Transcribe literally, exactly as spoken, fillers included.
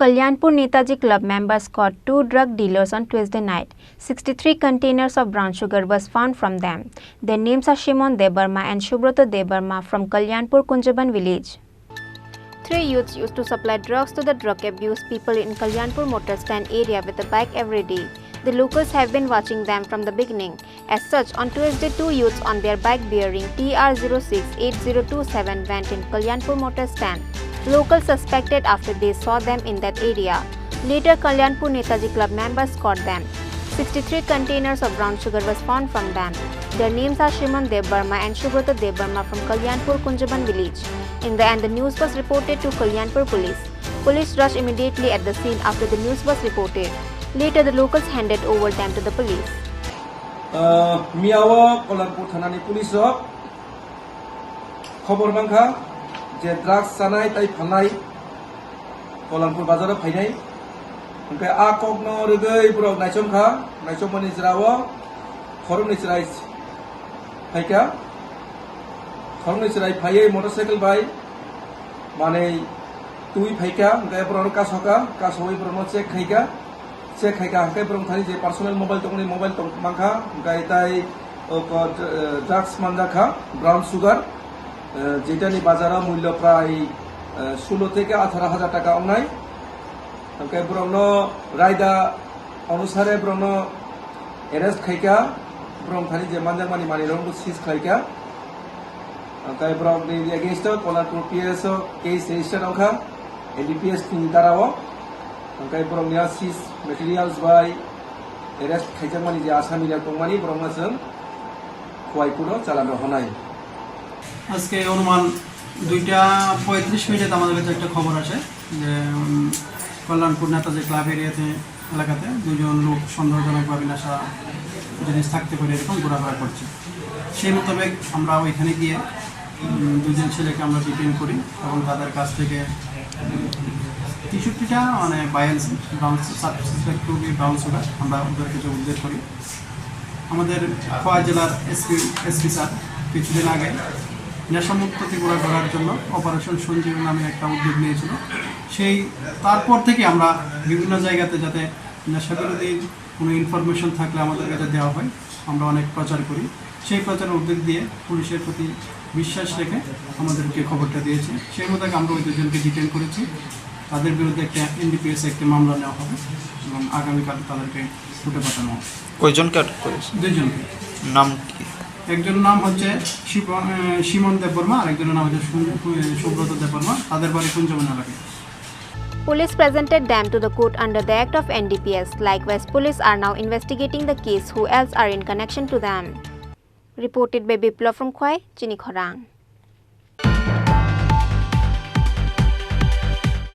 Kalyanpur Netaji Club members caught two drug dealers on Tuesday night. Sixty-three containers of brown sugar was found from them. Their names are Shimon Debbarma and Subroto Debbarma from Kalyanpur Kunjaban village. Three youths used to supply drugs to the drug abused people in Kalyanpur motor stand area with a bike every day. The locals have been watching them from the beginning. As such, on Tuesday, two youths on their bike bearing T R zero six eight zero two seven went in Kalyanpur motor stand. Locals suspected after they saw them in that area. Later, Kalyanpur Netaji Club members caught them. Sixty-three containers of brown sugar was found from them. Their names are Shimon Debbarma and Subrata Debbarma from Kalyanpur Kunjaban village. In the end, the news was reported to Kalyanpur police. Police rushed immediately at the scene after the news was reported. Later, the locals handed over them to the police. Ah, miyao Kalyanpur thanani police rok khobor mankha je drugs chanai tai phalnai Kalyanpur bazaro phainai. Hwnkhe a kokno rwgwi borok naichomkha, naichomani jora-o khoroknwi chwrai phaikha. Khoroknwi chwrai phaiwi motorcycle bai manwi twi phaikha, hwnkhe borokno kasoka, kasowi borokno check khaikha. Check khaikha, hwnkhe borok thani je personal mobile tongmani mobile tong mankha, hwnkhe tai o ko-, eh, drugs manjakha, brown sugar, eh, jetani bazaro mullo prai, eh, sulo theke atharo hajar taka wngnai. Hwnkhe borokno raida onusare borokno arrest khaikha, borok thani je manjakmani manwirokno seize khlaikha. Hwnkhe borokni against o Kalyanpur P S o case register wngkha, N D P S ni dara o. Hwnkhe borokni a seize materials bai arrest khaijakmani je asami rok tongmani borokno chwng Khowai court o challan rohornai. আজকে অনুমান দুইটা পঁয়ত্রিশ মিনিটে আমাদের কাছে একটা খবর আসে যে, উম, কল্যাণপুর নেতাজি ক্লাব এরিয়াতে, এলাকাতে দুজন লোক সন্দেহজনকভাবে নেশা জিনিস থাকতে পারে এরকম ঘোরাফেরা করছে। সেই মোতাবেক আমরা ওইখানে গিয়ে, উম, দুজন ছেলেকে আমরা ডিটেইন করি এবং তাদের কাছ থেকে তেষট্টিটা মানে বায়ান brown suspect to be brown sugar আমরা ওদের কাছে উদ্ধার করি। আমাদের খোয়াই জেলার এসপি, এসপি স্যার কিছুদিন আগে নেশামুক্ত ত্রিপুরা গড়ার জন্য অপারেশন সঞ্জীবনী নামে একটা উদ্যোগ নিয়েছিল। সেই তারপর থেকে আমরা বিভিন্ন জায়গাতে যাতে নেশা বিরোধী কোনো ইনফরমেশন থাকলে আমাদের কাছে দেওয়া হয়, আমরা অনেক প্রচার করি। সেই প্রচারের উদ্যোগ দিয়ে পুলিশের প্রতি বিশ্বাস রেখে আমাদেরকে খবরটা দিয়েছে। সেই মোতাবেক আমরা ওই দুজনকে ডিটেইন করেছি। তাদের বিরুদ্ধে একটা এনডিপিএস একটি মামলা নেওয়া হবে এবং আগামীকাল তাদেরকে কোর্টে পাঠানো হবে। কয়জনকে আটক করেছে? দুইজনকে। নাম কি? একজনের নাম হচ্ছে শিব-, আহ, শিমন দেববর্মা, আর একজনের নাম হচ্ছে সু-, আহ, সুব্রত দেববর্মা। তাদের বাড়ি কুঞ্জবন এলাকায়। Police presented them to the court under the Act of N D P S. Likewise, police are now investigating the case who else are in connection to them. Reported by Biplab from Khowai, Chini Khorang.